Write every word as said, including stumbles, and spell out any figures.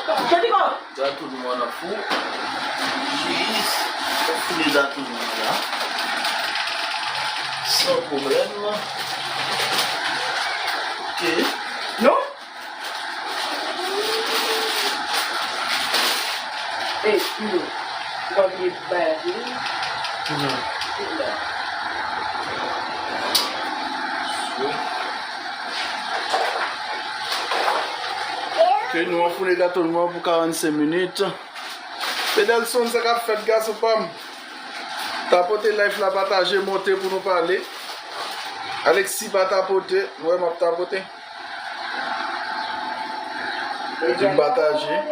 Gato nou an ap fou. Jis. Ap foule gato nou an la. San pwoblèm. Ok. Non? Ey, Pido, ou pa bliye bagay la, wi. Mhm. Tout la. Ok, nou an foule gato nou an pou karannsenk minit. Pedelson, sa k ap fèt, gason pa m? Tapote live la, pataje, monte pou nou pale. Alexis pa tapote. Mwen, m ap tapote. Di m pataje.